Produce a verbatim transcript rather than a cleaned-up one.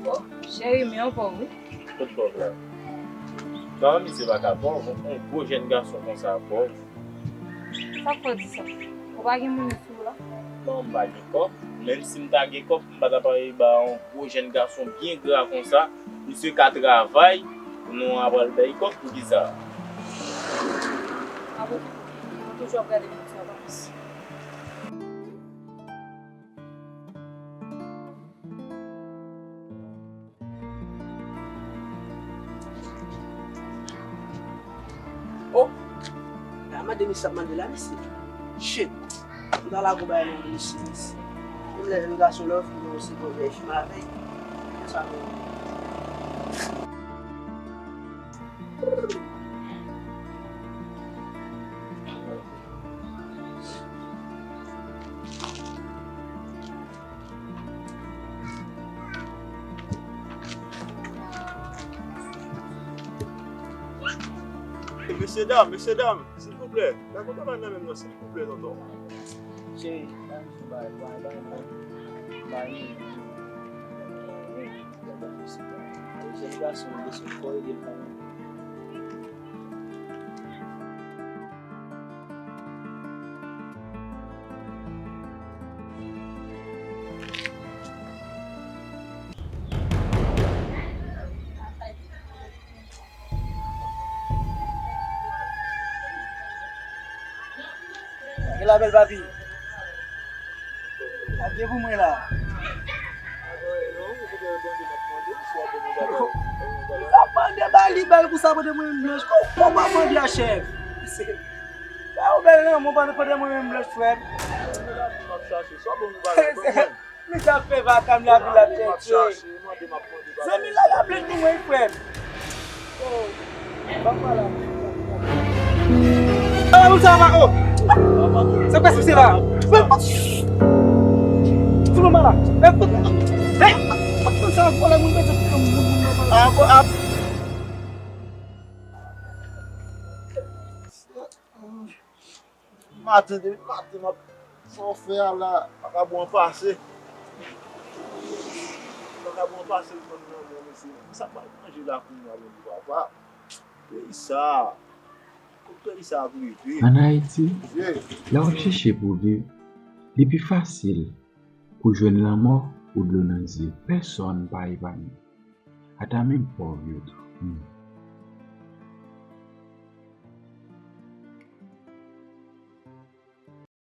Oh, cheri, men yon pòv, wi. Kot pòv la? Non, misye pa ka pòv, yon gwo jèn gason konsa pòv. Sa k fè w di sa? Ou pa gen moun sou ou la? Non, m pa gen kòb. Menm si m ta gen kòb, m pa ta pare ba yon gwo jèn gason byen gra konsa. Misye ka travay, nou a pral bay kòb pou kisa? Apre tou, nou toujou ap gade moun sa, pa plis. Oh! A mande misye ap mande la, mesye. Shit! M ta lage yon bagay nan men misye, mesye. Menm lè yon gason love, nou se bon vèy fim avèk. Sa nou. Mesye dam, mesye dam, silvouplè, rakonte bagay nan menm nan, silvouplè, tonton. Cheri, ba m sou bagay, bagay, bagay, bagay, bagay. Jèn gason an bezwen fò ede l kanmenm. Gen la bèl papi. Ap gen pou mwen la. Sa mande ba li bèl konsa pote mwen menm blanch. Kò kò pa mande a chèf. Sa ou bèl nan mwen pa pote mwen menm blanch frè m. Misye ap fè vakam la vil ap chèche. Zanmi la la plen pou mwen frè m. Ala moun sa va o. Sa k pase la? Fout mwen la. Fout mwen sa vòlè moun. Maten, depi maten, m ap, sa w fè a la, vakabon an pase. Vakabon an pase, l pran nan men, mesye. Sa pral manje la kounye a, Bondye papa. Peyi sa, kot peyi sa ap rive? Ann Ayiti, lè w ap chèche pou viv, li pi fasil pou jwenn lanmò ou dlo nan zye. Pèsonn pa epanye. Ata menm pòv yo tou. Hmm.